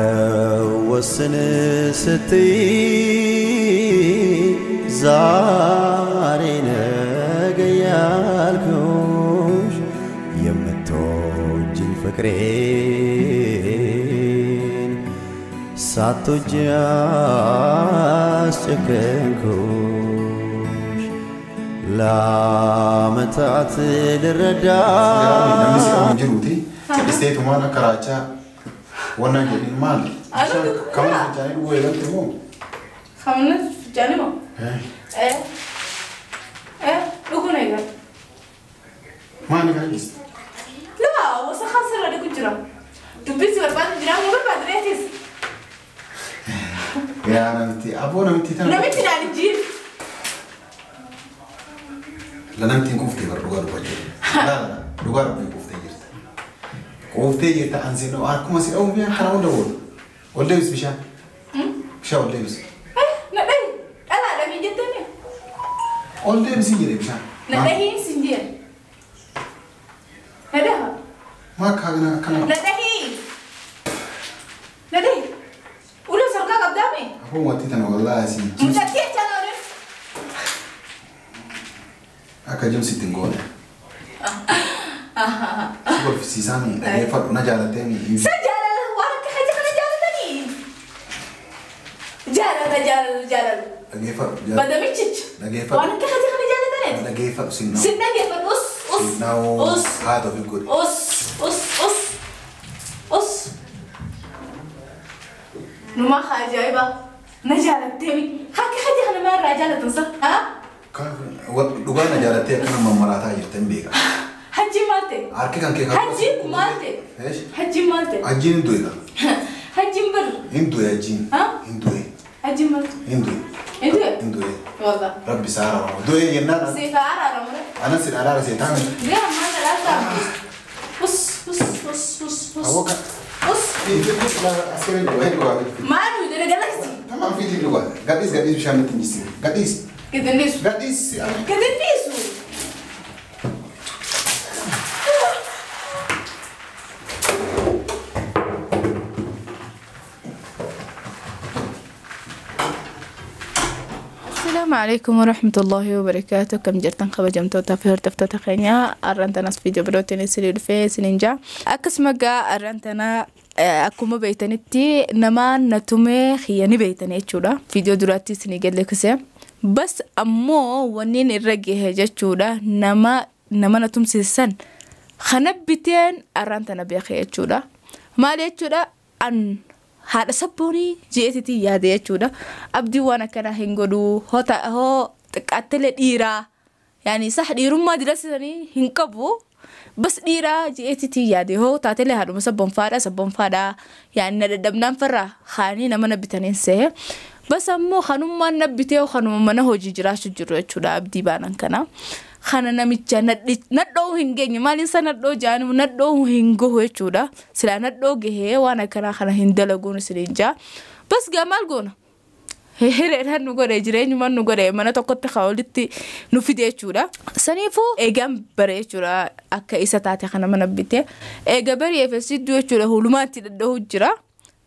ተወስን ስትይ ዛሬ ነገ ያልኩሽ የምትወጂኝ ፍቅሬን ሳትወጂ አስጨከንኩሽ ለዓመታት ልረዳ Namni si qabu hin jiruuti. Isteetumaan akka raachaa wannan jedhin maali? Kamana fincaanii dhuguu eegalte moo? Kamana fincaanii moo? Dhuguun eegalte. Maali kana geessite? Laa wasakhaan sirra dhiqu jira. Dubbiin si barbaadu jira moo barbaadu reetis? Yaa namitti aboo namitti tana. Namitti naan ijjiin. La namttiin kuuftee bar dhugaa dubbachuu. Laa dhugaa dubbii kuuftee jirta. Kuuftee jirta ansi no akkuma si dha'u mi'a kana hunda booda. Ol deebis bishaan. Bishaan ol deebis. Na dhahi dhalaadha fi jettanii. Ol deebisi jedhe bishaan. Na dhahi sin jedhe. Na dhaha. Maa akka kana akkana. Na dhahi. Na dhahi. Ulee sarkaa qabdaame. Aboo wanti tana wallaahi si. Mucattii jechaa oole. Akka jimsitti hin goone. Si kolfisiisaa mi dhaggeeffadhu na jaalattee mi. Sa jaalala waan akka haja kana jaalatanii. Jaalala jaalala jaalala. Dhaggeeffadhu. Badamichicha. Dhaggeeffadhu. Waan akka haja kana jaalatanii. Dhaggeeffadhu sin na'u. Sin dhaggeeffadhu us us. Sin na'u. Us. Haadha ofii godhi. Us us us us. Numa ajaa'iba. Na jaalattee mi. Akka haja kana maarraa jaalatan sa. Haa? Dhugaa na jaalattee akkana mammaraataa jirta hin beeka. Hajji maal ta'e? Harki kan kee Hajji maal ta'e? Hajji maal ta'e? Hajjiin hin du'e gaa. Hajjiin bar. Hin du'e hajjiin. Hin du'e. Hajjiin maal ta'e? Hin du'e. Hin du'e? Hin du'e. Wallah. Rabbi isaa araaramu. Du'e jennaan. Siif araaramu. Anas sin araara seetaan. Gee ammaa dhalaataa. Us us us us us. Awwa kan. Us. Maal nuyi dhala galaksi. Tamam fiitii dhugaa. Gadhiis gadhiis bishaan natti hin jissine. Gadhiis. Gadhiisu. Gadhiis. Gadhiisu. السلام عليكم ورحمة الله وبركاته. كم جرتن خبجمتوتا في هرتفتوتا خينيا أرنتنا فيديو بروتين سليل في سننجا أكسمجا أرنتنا akkuma beektanitti nama natumee xiyyaani beektanii jechuudha. Viidiyoo duraatti isinii gad-lakkise. Bas ammoo wanni irra gahe jechuudha nama natumsiisan kana biteen arrantana beekee jechuudha. Maal jechuudha an haadha sabboonii jeetitii yaade jechuudha. Abdii waan akkanaa hin godhu hoo xiqqaattilee dhiiraa yaani sax dhiirummaa dirasisanii hin qabu. Bas dhiiraa jeetitii yaade hoo taatelee haadhuma sabboonfaadha yaani na dadhabnaan farra haanii nama na bitaniin sehe. Bas ammoo kanummaan na bitee kanuma mana hojii jiraachuu jiru jechuudha abdii baanan kana. Kana namicha nadhoo hin geenye maaliin isa nadhoo jaanimu nadhoo hin gahu jechuudha. Silaa nadhoo gahee waan akkanaa kana hin dalaguun isiniin jaa. Bas gaa maal goona? Hireedhaan nu godhe jireenyumaan nu godhe mana tokkotti haa walitti nu fide jechuudha. Saniifuu eegaan bare jechuudha akka isa taate kana mana bitee. Eega baree efesidduu jechuudha hulumaatti dadhahu jira.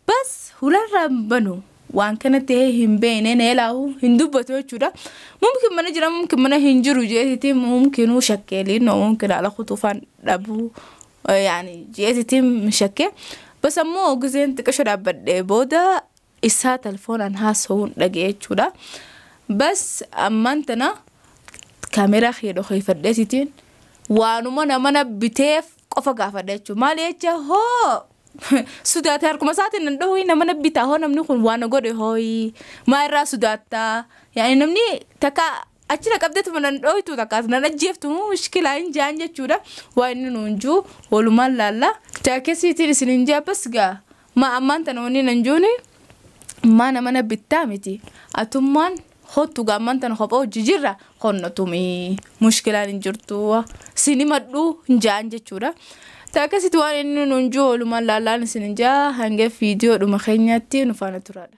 Bas hularraan banu waan kana ta'ee hin beekne neelaahu hin dubbatu jechuudha. Mumkin mana jira mumkin mana hin jiru jeetitii mumkinuu shakkeeliin mumkin ala kutuufaan dhabuu yaani jeetitii shakkee. Bas ammoo giseen xiqqasho dhaabbadhee booda isaa telefoonaan haasa'uun dhagee jechuudha. Bas ammaan tana kaameraa kiyya dhokeeffadheetitiin waanuma nama biteef qofa gaafadha jechuudha. Maal jecha hoo sodaatee harkuma isaatiin nan dhahuu nama bitaa hoo namni kun waan godhe hooyi maa irraa sodaattaa yaani namni takka Achira qabdeetuma nan dhooytu takkaas nan ajjeeftu mushkilaa hin jaan jechuudha. Waa inni nuun juu walumaan laalla. Taakesiitiin isin hin jaa bas gaa. Ma ammaan tana wanni nan juuni mana mana bittaa miti. Atummaan hottu gaa ammaan tana kophaa hojii jirra honnatumi mushkilaan hin jirtu. Sini madhuu hin jaan jechuudha. Taakesiitti waan inni nuun juu walumaan laallaan isin hin jaa hanga viidiyoodhuma keenyaatti nu faana turaadha.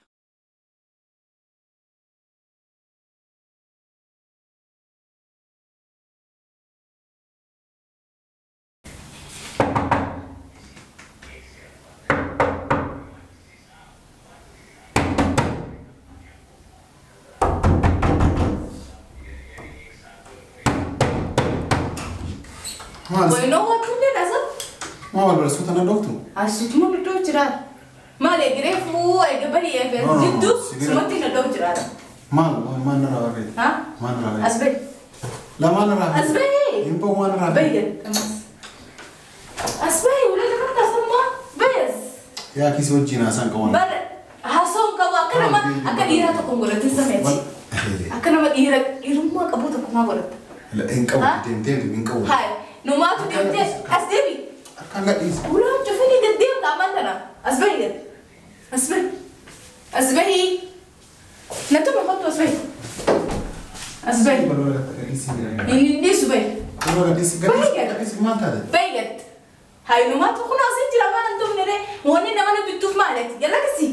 Bueno, what do you do? Ma balbalsuuta na dhooftu? Asutuma na dhoof jiraata. Maal eegiree fuu eega barii eegee jidduu sumatti na dhoof jiraata. Maal maal na raafeeti? Ha? Maal na raafeeti? As bahi. La maal na raafeeti? As bahi. Hin bahu maal na raafeeti? Bahi gad. As bahi ulee kan taasifama bayas. Yaa kiisii wajjin haasaan qaban. Bar haasaan qabu akka nama akka dhiiraa tokko hin godhatin sameeti. Akka nama dhiira dhiirummaa qabu tokko maa godhatta? Hin qabu deemtee hin qabu. Hayi numaatu deemtee as deebi. Akkaan gadhiisa. Ulaan cufanii gad deemta ammaan tana. As bahi gad. As bahi. As bahi. Natuma kottu as bahi. As bahi. Balbala gadhiisi. Inni dhiisu bahi. Balbala gadhiisi. Gadhiisi maal taate? Bahi gad. Hayi numaatu kun asin jira maal hin tumne dee wanni nama na bittuuf maalati galaksii.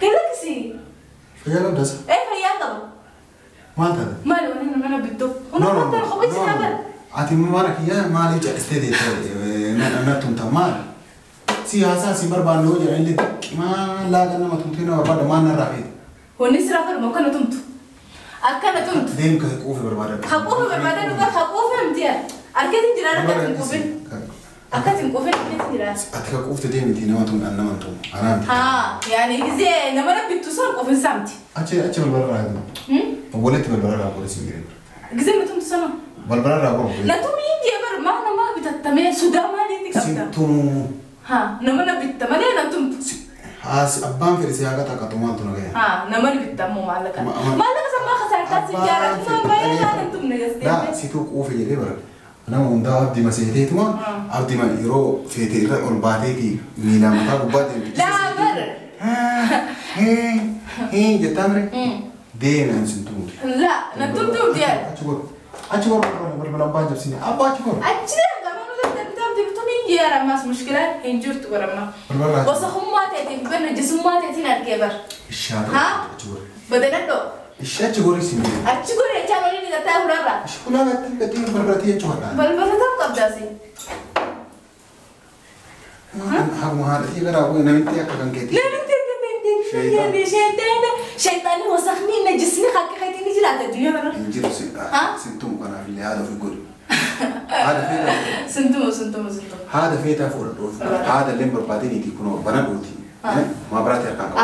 Galaksii. Fayyaa qabdas. Ee fayyaa qaba. Maal taate? Maal wanni nama na bittuuf. Kun akkaataa kophaa jira bara. Ati mana kiyya maaliif calistee deemtee na tumta maal? Siyaasaa si barbaannu jedhan illee maal laaga nama tumtee na barbaada maal narraa feete? Wanni siraa fedhu akkana tumtu. Akkana tumtu. Deem ka quufe barbaada. Haquufe barbaada dhugaa haquufe miti yaa. Arkeetiin jira akka hin quufin. Akka hin quufin arkeetiin jira. Ati ka quufte deemiti nama tumtu nama tumu. Anaa miti. Haa yaani gisee nama na bittu san quufin saamti. Achi achi balbala irraa galu. Obboleetti balbala irraa godhe si jireenya. Gisee na tumtu sana. Balbala irraa godhe. Na tumi hin bar maa nama bitattamee sudaa maaliitti qabda? Si tumu. Haa nama na bitta malee na tumtu. Haa abbaan fedhe si haqa takka tumaantu na gahe. Haa nama na bitta ammoo maallaqa. Maallaqa sammaa kasaartaa si jaaratu maan baay'ee maa na tumne gastee. Daa situu quufe jedhee bara. Nama hundaa abdii maseeteetuma abdii yeroo feete irra ol baateeti miilaan mataa gubbaa deemti. Laa bar. Hee jettaa mire. Deemi sin tumtu. Laa na tumtu miti yaa. Achi godhu. Achi godhu balbala abbaa jabsine abbaa achi godhu. Achi deemga mana bitaa bituu ni jeera ammas mushkilaan hin jirtu baramma. Wasakummaa ta'eetiif banna jisummaa ta'eetiin argee bar. Ishaa achi godhu. Badanadhoo. Ishee achi godhu isin jedhe. Achi godhu jechaan waliin gataa huraarraa. Ishee ulaa gatii gatii balbalatii jechuudha. Balbala ta'uu qabdaasi. Haguma haadhatii garaa bu'e namitti akka kan keetii. Namitti akka kan keetii. Sheexaana sheexaanni wasakni najisni akka keetii ni jiraata addunyaa kana. Hin jiru sintumu kanaaf illee haadha ofii godhu. Haadha feetaa. Sintumu sintumu sintumu. Haadha feetaa fuudhadhu haadha illee barbaadiniiti kunoo bana dhuuti. Ma biraatti harkaan qabu.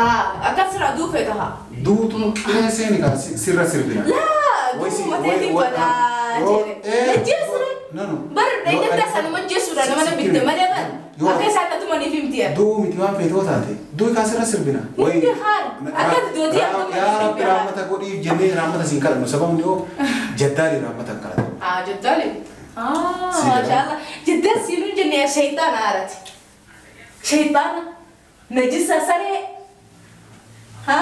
Akka sirraa duufee ta'a. Duutu seeni kan sirra sirbina. Laa duuma ta'eetiin badaa jedhe. Najjeessuudha. Bar dheengaddaa sanuma jeessuudha nama na bitte malee bar. Akka isaan na tumaniif himti yaa. Duu miti waan feetoo taate. Duu kan sirra sirbina. Hundi haala. Akka duutii akka Yaa Rabbi raammata godhiif jennee raammata siin kadhannu sababni yoo jaddaali raammata hin kadhatu. Ah jaddaali. Ah maashaallah. Jaddaan siinuun jennee shayxaana haarati. Shayxaana. Najisa saree. Ha?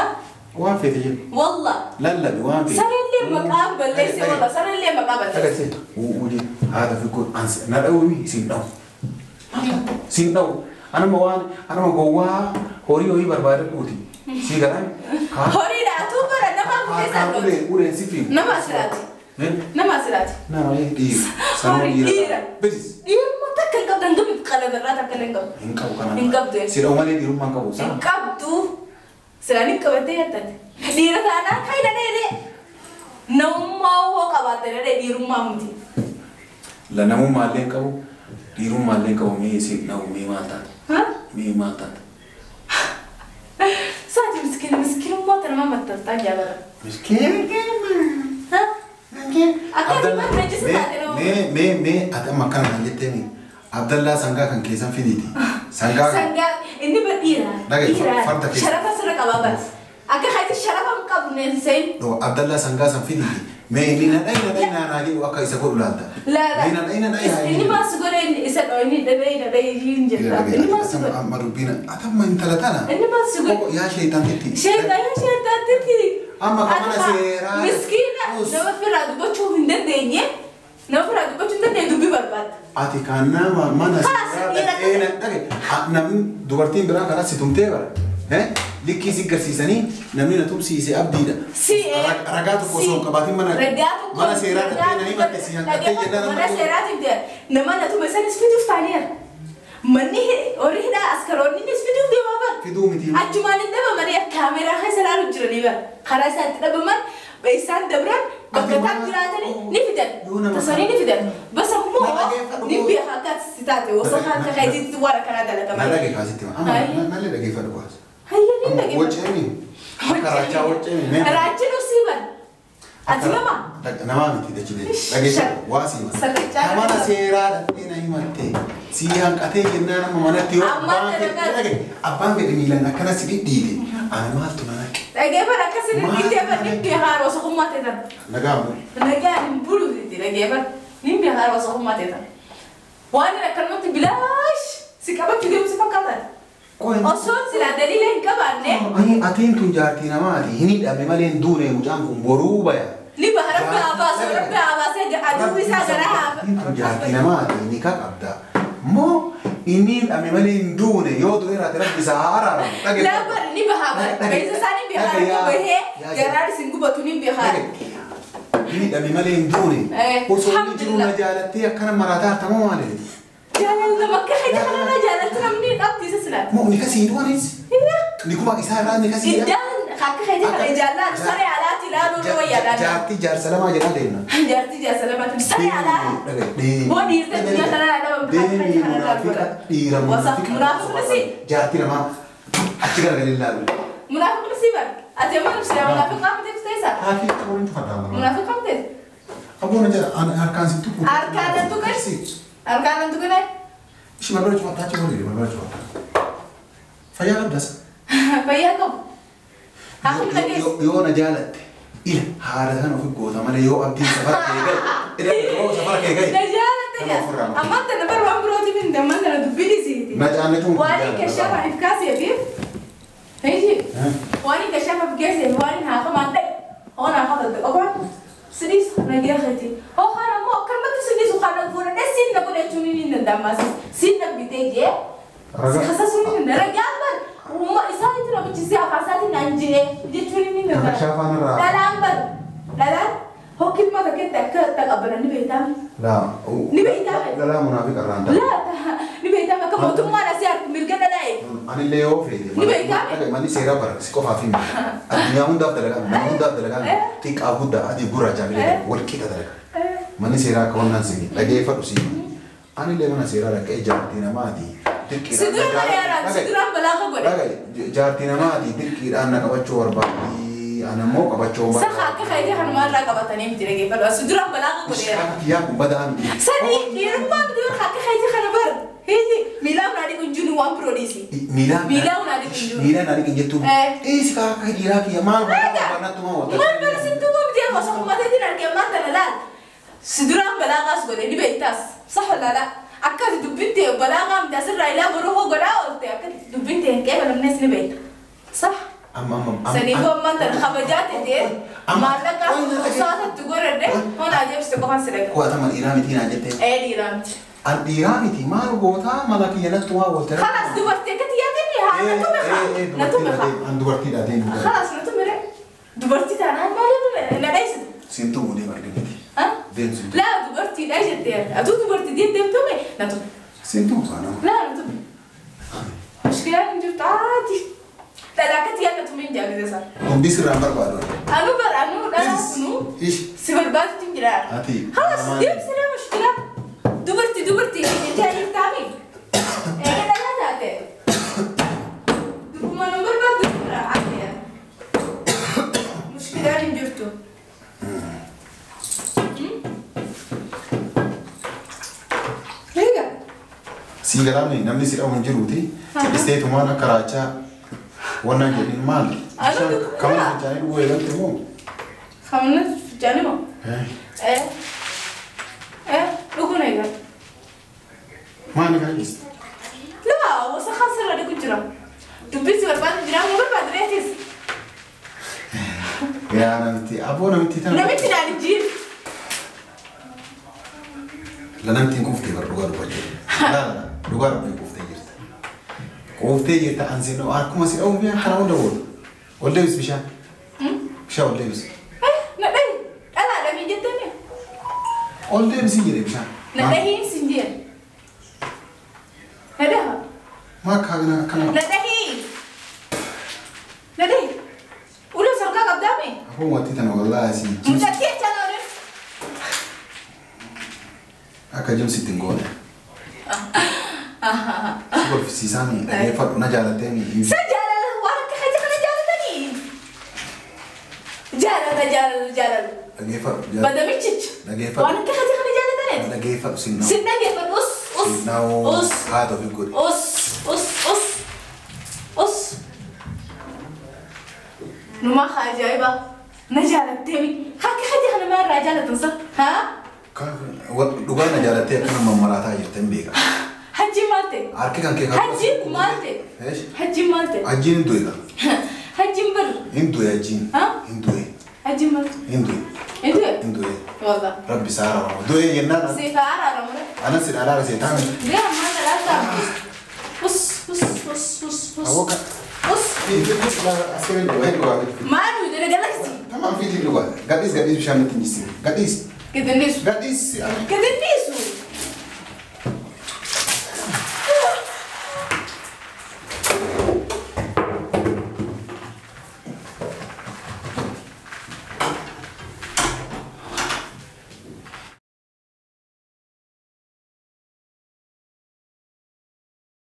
Waan feete jennu. Wallah. Lallabi waan feete. Saree maqaan balleesse wallah saree maqaa balleesse. Uuu haadha fi godhu ansi na dhawumi siin dhawu. Siin dhawu. Anuma waan anuma gowwaa horii horii barbaada dhuuti. Sii galaan. Horiidha atuu bara nama keessaa dhuuti. Uleen si fiigu. Nama asiraati. Nama asiraati. Nama dhiira. Sanuu dhiira. Besis. Dhiirummaa takka hin qabdu hangam qalabarraa takka illee hin qabdu. Hin qabu kana. Hin qabdu. Si dha'u malee dhiirummaa hin qabu. Hin qabdu. Siraan hin qabattee yaattate. Dhiira taanaan kaayina dheedee. Namummaa hoo qabaatte dheedee dhiirummaa miti. La namummaa illee hin qabu. Dhiirummaa illee hin qabu mee si dha'u mee maal taate? Mee maal taate? Saati miskiin miskiinummaa tana nama maxxantaa jaalala. Miskiin. Mee mee ati amma akkana kan jettee mee Abdallaa sangaa kan keessan fidiiti. Sangaa. Sangaa inni badhiira. Dhagaye farda keessa. Sharafa sirra qabaa bas. Akka haati sharafa hin qabu neen. Abdallaa sangaa san fidiiti. Mee inni na dhayi na dhayi naa jedhu akka isa godhu laalta. Laa Mee na dhayi na dhayi haa inni maal si godhe isa dhoo inni dhayi na dhayi hin jirta. Inni maal si godhe? Amma dubbiin atamma intala tana. Inni maal si godhe? Yaa sheeyxantitti. Sheexantitti. Amma kan mana seeraa. Miskiina nama firraa dubbachuu hin dandeenye nama firraa dubbachuu hin dandeenye dubbii barbaadda. Ati kan nama mana Kaas, seeraa dhiira dhaqee na dhaqe. Namni dubartiin biraa karaa si tumtee bara. Likkii si garsiisanii namni na tumsiise abdiidha. Si Ragaa tokko osoo hin qabaatin mana ragaa tokko mana seeraa dhaqee na himatte si hanqattee jennaan mana amma seeraatiif deema. Nama na tume sanis fiduuf taaniira. Manni horii hidhaa askaroonnis fiduuf deemaa bara. Fiduu miti. Achumaan hin dhabamanii kaameraa keessa ilaalu jiranii bara. Karaa isaan itti dhabaman isaan dabran bakka Ati isaan jiraatanii ni fidan. Yoo nama Tasanii ni fidan. Bas ammoo Na dhageeffadhu. ni beeka akka si taate osoo akka keetiitti waan akkanaa Na dalagaman. dhaqe kaasitti. Amma nallee dhageeffadhu kaas. Hayyee ni dhageeffadhu. Waceemi. Akka raachaa waceemi. Raachiin usii bara. Ati nama? Namaa miti dachilee. Dhageeffadhu waa sii mata. Sarrichaa Mana seeraa dhaqee na himatte. Si hanqatee jennaan amma manatti yoo Amma abbaan fedhe dalagaa- dhaqe abbaan fedhe miilaan akkana si dhidhiite. Ani maaltu na naqe? Dhageeffadhu akkasii dhiitee bara ni beekaa osoo ta'e tan. Nagaa ammoo. Nagaan hin bulu jetti dhageeffadhu. Ni beekaa osoo ta'e tan. Waan inni akkanumatti bilaash si qabachuu deemu si fakkaatan. Osoo silaa daliila hin qabaanne Atiin tun jaartii namaati hin hidhame malee hin duune mucaan kun boruu baya. ni baha rabbi haa baasu rabbi haa baasee aduu isaa gara haa Atiin tun jaartii namaati ni ka qabda. Moo inni hidhame malee hin duune yoo du'e raate rabbi isaa haa araaramu. Labar ni baha bara. Beeksisa isaa ni beekaa Dhage, rabbi bahee yaa garaan isin gubatu ni beekaa. Inni hidhame malee hin duune. Osoo inni jiru na jaalattee akkana maraataa hartamoo maali? Jaalala nama akka keenya kanarraa jaalatti namni dhabdi isa silaati. Moo ni kasii du'anis? Ni kuma isaa irraa ni kasii. Iddaan akka keenya kana jaallaan saree alaatti ilaaluu ni wayyaadhaan. Jaartii jaarsa lamaa jedhaa deemna. Jaartii jaarsa lamaatti saree alaa. Boo dhiirta addunyaa kanarraa dhabamtu akka keenya kanarraa Munaafiqa dhiira Wasa munaafiqni si. Jaartii namaa achi garagalee ilaalu. Munaafiqni si bara. Ati amma ibsa munaafiqaa miti ibsa isa. Haati waliin cufadhaa mana. Munaafiqaa miti. Abboon jala harkaan si tuqu. Harkaan na tuqe. Harkaan na tuqe. Ishii balbala cufataa achi waliin balbala cufataa. Fayyaa qabdas. Fayyaa qabu. Haa dhageessu. Yoo na jaalatte ila haala sana ofi goota malee yoo abdiin safara kee gahe ila yoo safara kee gahe. Na jaalatte jaa. Ammaan tana bara waan birootiif hin ammaan tana dubbiin isiiti. Na jaallatuun. Waan hin kashafa if kaaseefiif. Heeji. Waan hin kashafa if kaaseef waan hin haafamaan dhaye. Hoon haafata qofaan sinis nagee keeti. Hoo kana immoo akkanumatti sinis kana fuudhadhee siin na godhe jechuun ni danda'ama. Siin na bitee jee. Kasasuun ni danda'a. Ragaan bar umma isaaniitu na bichisee afaan isaatiin naan jee jechuun ni danda'a. Kashaafaan irraa. Dhalaan bar dhalaan hokkilma takkeetti akka taqabbalan ni beektaami. Laa. Ni beektaami. Dhalaa munaafiqa irraa hin taane. Laa ni beektaami akka mootummaan asii harka mirga dhalaa eegu. Anillee yoo feete. Ni beektaami. Manni seeraa bara si qofaaf hin addunyaa hundaaf dalagaa nama hundaaf dalagaa xiqqaa guddaa adii gurraacha bilee wal qixa dalagaa. Manni seeraa akka wannan sini dhageeffadhu si. Anillee mana seeraa dhaqee jaartii namaati. Si dura malee yaadaan si duraan balaa ka godhe. Jaartii namaati dirqiidhaan na qabachuu barbaaddi. Ana immoo qabachuu Saha akka keetii kanumaa irraa qabatanii miti dhageeffadhu. Si duraan balaa ka godhe. Kiyyaa kun badaa miti. Sadii dhiirummaa miti bara akka keetii kana bara. Heeji miilaa unaa dhiqu jiru waan biroo dhiisi. Miilaan Miilaa unaa dhiqu jiru. Miilaan ani kan jettu. Dhiisi kaa akka dhiiraa kiyya maal barbaadnattu maa wata. Maal bara sintuu miti yeroo osoo ummateetiin argee maal tana laal. Si duraan balaa kaas godhe ni beektaas. Saha laalaa. Akka ati dubbiin ta'e balaa qaamte asirraa ilaa boroo hoo godhaa oolte akka dubbiin ta'e hin qeebalamnes ni beekta. Saha. Amma amma amma. Saniifuu ammaan tana kabajaa ta'e maallaqa usaatatti godhadhe hona ajaa'ibsiise qofaan si dhaga. Ku'atama dhiiraa miti naa jettee. Ee dhiiraa miti. An dhiiraa miti maal gootaa mala kiyya nattu waa oolte. خلاص dubartii akkatti yaadame haa na tume haa na tume haa. An dubartiidha deemu. خلاص na tume ree dubartii taanaan maaliif na dheessite. Siintuu deemu argamti. Deemsu. Laa dubartiidha jettee atuu dubartii deemtume na tume. Siintuu faana. Laa na tume. Mushkilaan hin jirtu aati. Dhala akkatti yaadna tume hin jaallate sana. Hundi sirraan barbaadu. Anu bara anu dhala sunu Ish. si barbaadutti hin jira. Ati. خلاص deemsi laa mushkilaa. Dubartii dubartii jechaa jirtaami. Eega dhala taate. Dubbuma nu barbaadu jira ati. Mushkilaan hin jirtu. Eega. Sii galaamni namni si dhabu hin jiruuti. Isteetumaan akka raachaa wannan jedhin maali? Kamana fincaanii dhuguu eegalte moo? Kamana fincaanii moo? Dhuguun eegalte. Maali kana jiste? Laa wasakhaan sirra dhiqu jira. Dubbiin si barbaadu jira moo barbaadu reetis? Yaa namitti aboo namitti tana. Namitti naan hin jiin. La namitti hin quuftee bara dhugaa dubbachuu. Laa dhugaa rabbii quuftee jirta. Quuftee jirta ansi akkuma si dha'uuf kana hunda booda. Ol deebis bishaan. Bishaan ol deebis. Na dhahi dhalaadha fi jettanii. Ol deebisi jedhe bishaan. Na dhahi sin jedhe. Na dhaha. Maa akkana akkana. Na dhahi. Na dhahi. Ulee sarkaa qabdaame. Aboo wanti tana wallaahi si. Mucattii jechaa oole. Akka jimsitti hin goone. Si kolfisiisaa mi dhageeffadhu na jaalattee mi. Sa jaalala waan akka kaja kana jaalatanii. Jaalala jaalala jaalala. Dhageeffadhu. Badamichicha. Dhageeffadhu. Waan akka kaja kana jaalatanii. Dhageeffadhu sin na'u. Sin dhageeffadhu us us. Sin na'u. Us. Haata ofii godhi. Us us us us. Numa ajaa'iba. Na jaalattee mi. Akka kaja kana maarraa jaalatan sa. Haa? Dhugaa na jaalattee akkana mammaraataa jirte hin beeka. Hajji maal ta'e? Harki kan kee Hajji maal ta'e? Hajji maal ta'e? Hajjiin hin du'e kaa. Hajjiin bar. Hin du'e hajjiin. Hin du'e. Hajjiin maal ta'e? Hin du'e. Hin du'e? Hin du'e. Wallah. Rabbi isaa araaramu. Du'e jennaan. Siif araaramu. Anas si araara seetaan. Dee ammaa dhalaataa. Us us us us us. Awwa ka. Us. Maal nuyi dhala galaksi. Tamam fiitiin dhugaa. Gadhiis gadhiis bishaan natti hin jissine. Gadhiis. Gadhiis. Gadhiis. Gadhiis.